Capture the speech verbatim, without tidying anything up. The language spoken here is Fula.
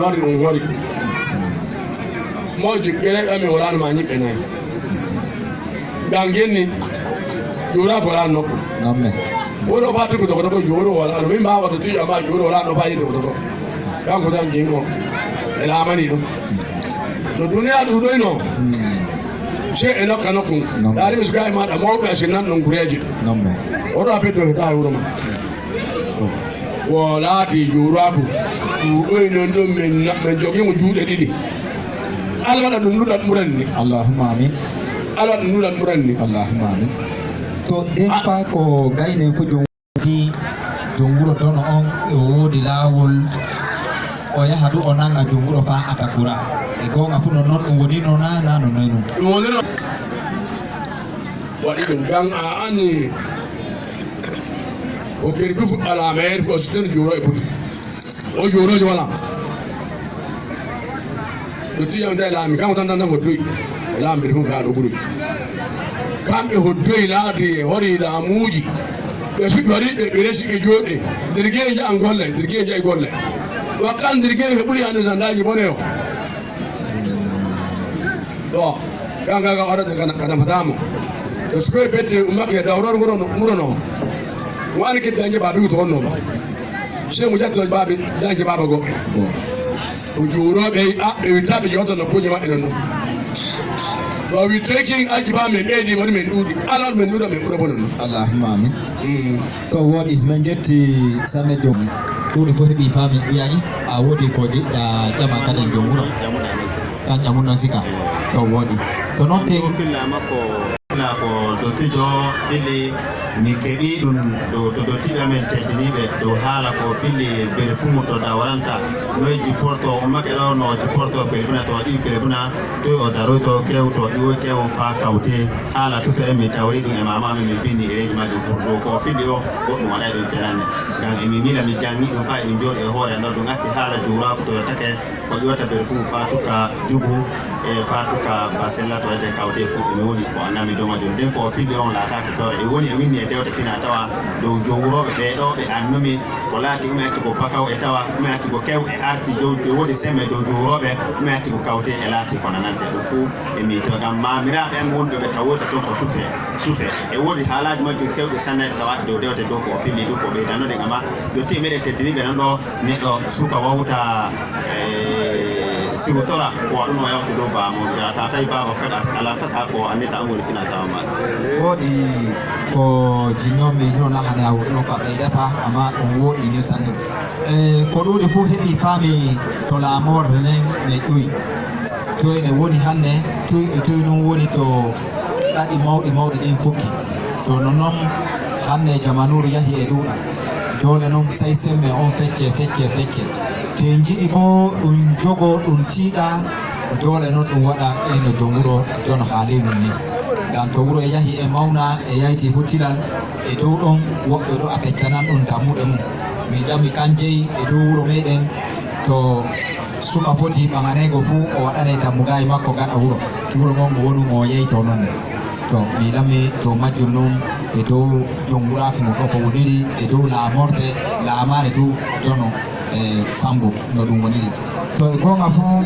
Hori ɗum hori. Moƴƴi, ɓe reɓe amin walaano ma ñiɓɓe nayi. Ngam genni, juura ko walaano nokku. Ngamme. Wuro faa tuku toko toko juuro walaano. Min mbaawa to tuƴa ma juuro walaano faa yi toko toko. Kanko tan jingo. E laamani ɗum. No duniya ɗuɗoyno. Se e nokka nokku. Ngamme. Ɗaari mi suka e maɗa mawɓe a sinan ɗum gureeje. Ngamme. Oɗo a beddo he tawi wuro ma. Wo laati juuraaku, ɗuuɗoy non ɗon men, men jogii mo juuɗe ɗiɗi. Alla waɗa ɗum ɗuɗal ɓuran ni. Allahumma amin. Alla waɗa ɗum ɗuɗal ɓuran ni. Allahumma amin. To ɗen faa ko gaynen fo jom fii jom wuro Dono on e o woodi laawol o yaha du o nanga jom wuro faa Atakura. E goonga fu non non ɗum woni no naa naa no noy non. Ɗum woni non. Waɗi ɗum gan a ani. O keri du fuɗɗa laama yeeri fu o sittan juuro e butu. O juuroojo wala. Ɗo tiyam nde laami kam tan tan hoddoy. E laamiri fu kaa ɗo ɓuri. Kamɓe hoddoy laati e hori laamuuji. Ɓe suɓi hori ɓe ɓe resi ɓe jooɗe. Ndirgee ja'a golle, ndirgee ja'i golle. Wakkan ndirgee he ɓuri hannde sandaaji bone o. Ɗo, ganga ga waɗata kana kana fatamo. To sikoy bette ummake dawror ngoro ngoro no. Wani kit danje babi to onno ba. Se mu jatto babi danje baba go. O juuro be a be witabe joto no kunye ma enono. To we taking aji ba men be di woni men dudi. Alon men duda men ɓura bonon. Allahumma amin. Mm. To wooɗi, min njetti sanne joom. Ɗuuɗi fof heɓi faami ɓiyani, a woodi ko jiɗɗa ƴama kadi joom wuro. Tan ƴamu noon sika. To wooɗi. To noon te filla makko. Filla ko dottijo fili mi keɓi ɗum ɗo to dottiɓe amen teddiniiɓe dow haala ko fili bere fumu to dawaranta noy jipporto ummake ɗo no jipporto bere buna to ɗi bere buna toy o daroyto kewto ɗiwo kewo fa kawte. Haala tufere min tawri ɗum e mama amin min binni e reji majjum furdo ko fili o goɗɗum waɗay ɗum penande ngam emi mila mi jangi ɗum fa emin jooɗi e hoore nder ɗum acci haala juuraku to yottake ko ƴiwata nder fuu fa tuka jugu e fa tuka basella to ete kawte fuu emi woni ko annami dow majjum nden ko fili on laataki fewre e woni e winni e dewte fina tawa dow jowroɓe ɓe ɗo ɓe annumi ko laati ume acci ko bakaw e tawa ume acci ko kew e arti jow e woni semme dow jowroɓe ume acci ko kawte e laati ko nanante ɗum fuu E miijo ngam maamiraaɓe am wonɓe ɓe tawoyta toon ko tufe, tufe. E woodi haalaaji majjum keewɗi sanne tawaaɗi dow dewte dow ko o fillii ɗum ko ɓeydanode ngam maa yottii meɗen teddiniiɓe nan ɗo neɗɗo suka wawta e siwtora ko waɗuno yawta dow baamu yata tawi baaba fota a lartata ko annita an woni fina tawa ma. Woodi ko jinno miijo na hane a woɗɗo ko a ɓeydata amma ɗum woɗɗi ni sanne. E ko ɗuuɗi fof heɓi faami to laamoorde nden ne ƴuwi. Toy ne woni hannde, toy e toy noon woni to ɗaɗi mawɗi mawɗi ɗin fukki. To no noon hannde jamanuuru yahi e ɗuuɗa. Doole noon sey semme on fecce fecce fecce. Te njiɗi boo ɗum jogo ɗum tiiɗa doole noon ɗum waɗa iri no jom wuro jono haalii mum ni. Ngam to wuro e yahi e mawna e yayti fof tilal e dow ɗon woɓɓe ɗo a feccanan ɗum dammuɗe mum. Min ƴami kan jeyi e dow wuro meɗen to suka foti ɓaŋaneego fuu o waɗanay dammugal e makko gaɗa wuro. Wuro ngon mo wonu mo yeyto noon. To mi lammi dow majjum noon e dow jom wuraaku mo ɗo ko woniri e dow laamorde laamaare dow jono e sambo no ɗum woniri. To e goonga fuu